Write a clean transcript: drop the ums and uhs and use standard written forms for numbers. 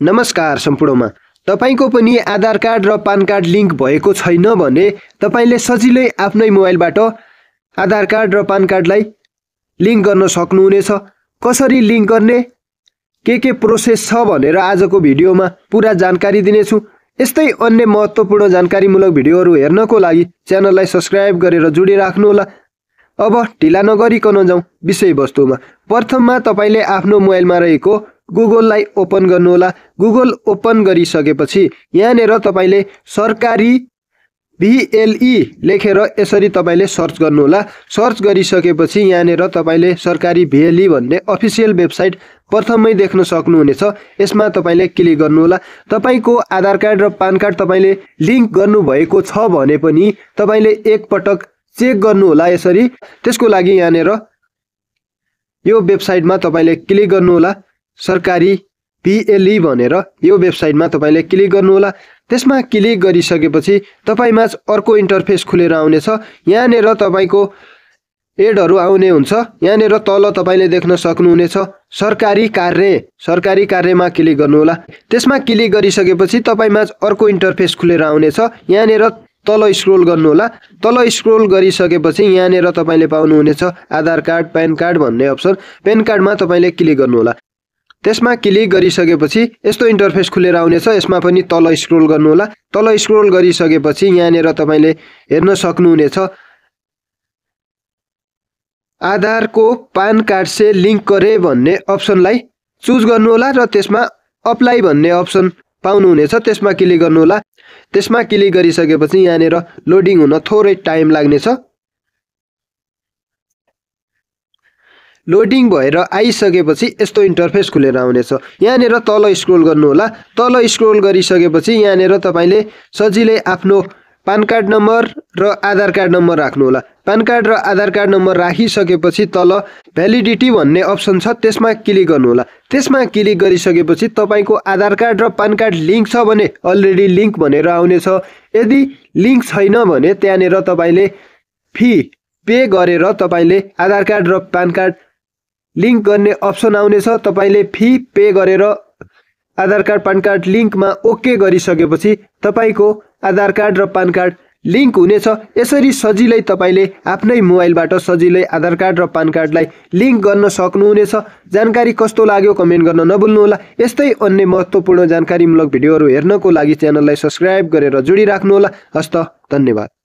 नमस्कार सम्पूर्णमा। तपाईको पनि आधार कार्ड र पान कार्ड लिंक भएको छैन भने तपाईले सजिलै आफ्नै मोबाइलबाट आधार कार्ड र पान कार्डलाई लिंक गर्न सक्नुहुनेछ। कसरी लिंक गर्ने, के प्रोसेस छ भनेर आजको भिडियोमा पूरा जानकारी दिनेछु। यस्तै अन्य महत्त्वपूर्ण जानकारीमूलक भिडियोहरू हेर्नको लागि च्यानललाई सब्स्क्राइब गरेर जोडिराख्नु होला। अब ढिला नगरिकन जाउँ विषयवस्तुमा। प्रथममा तपाईले आफ्नो मोबाइलमा रहेको गुगललाई ओपन गर्नु होला। गुगल ओपन गरिसकेपछि यहाँनेर तपाईले सरकारी VLE लेखेर यसरी तपाईले सर्च गर्नु होला। सर्च गरिसकेपछि यहाँनेर तपाईले सरकारी VLE भन्ने अफिसियल वेबसाइट प्रथममै देख्न सक्नुहुनेछ। यसमा तपाईले क्लिक गर्नु होला। तपाईको आधार कार्ड र पान कार्ड तपाईले लिंक गर्नु भएको छ भने पनि तपाईले एक पटक चेक गर्नु होला यसरी। त्यसको लागि यहाँनेर यो वेबसाइटमा तपाईले क्लिक गर्नु होला। सरकारी VLE भनेर यो वेबसाइटमा तपाईले क्लिक गर्नु होला। त्यसमा क्लिक गरिसकेपछि तपाईमा अर्को इन्टरफेस खुलेर आउनेछ। यहाँनेर तपाईको एडहरु आउने हुन्छ। यहाँनेर तल तपाईले देख्न सक्नुहुनेछ सरकारी कार्यमा क्लिक गर्नु होला। त्यसमा क्लिक गरिसकेपछि तपाईमा अर्को इन्टरफेस खुलेर आउनेछ। यहाँनेर तल स्क्रोल गर्नु होला। तल स्क्रोल गरिसकेपछि यहाँनेर तपाईले पाउनुहुनेछ आधार कार्ड, प्यान कार्ड भन्ने अप्सन। प्यान कार्डमा तपाईले क्लिक गर्नु होला। त्यसमा क्लिक गरिसकेपछि यस्तो इन्टरफेस खुलेर आउनेछ। यसमा पनि तल स्क्रोल गर्नु होला। तल स्क्रोल गरिसकेपछि यहाँनेर तपाईले हेर्न सक्नुहुनेछ आधार को पान कार्ड से लिंक करे भन्ने अप्सनलाई चुज गर्नु होला र त्यसमा अप्लाई भन्ने अप्सन पाउनुहुनेछ। त्यसमा क्लिक गर्नु होला। त्यसमा क्लिक गरिसकेपछि यहाँनेर लोडिङ हुन थोरै टाइम लाग्नेछ। लोडिङ भएर आइसकेपछि यस्तो इन्टरफेस खुलेर आउनेछ। यहाँनेर तल स्क्रोल गर्नु होला। तल स्क्रोल गरिसकेपछि यहाँनेर तपाईले सजिलै आफ्नो पान कार्ड नम्बर र आधार कार्ड नम्बर राख्नु होला। पान कार्ड र आधार कार्ड नम्बर राखिसकेपछि तल भ्यालिडिटी भन्ने अप्सन छ, त्यसमा क्लिक गर्नु होला। त्यसमा क्लिक गरिसकेपछि तपाईको आधार कार्ड र पान कार्ड लिंक छ भने अलरेडी लिंक भनेर आउनेछ। यदि लिंक छैन भने त्यहाँनेर तपाईले फी पे गरेर तपाईले आधार कार्ड र पान कार्ड लिंक गर्ने अप्सन आउनेछ। तपाईले फी पे गरेर आधार कार्ड पान कार्ड लिंकमा ओके गरिसकेपछि तपाईको आधार कार्ड र पान कार्ड लिंक हुनेछ। यसरी सजिलै तपाईले आफ्नै मोबाइलबाट सजिलै आधार कार्ड र पान कार्डलाई लिंक गर्न सक्नुहुनेछ। जानकारी कस्तो लाग्यो कमेन्ट गर्न नभुल्नु होला। यस्तै अन्य महत्त्वपूर्ण जानकारीमूलक भिडियोहरू हेर्नको लागि च्यानललाई सब्स्क्राइब गरेर जोडिराख्नु होला। हस्त, धन्यवाद।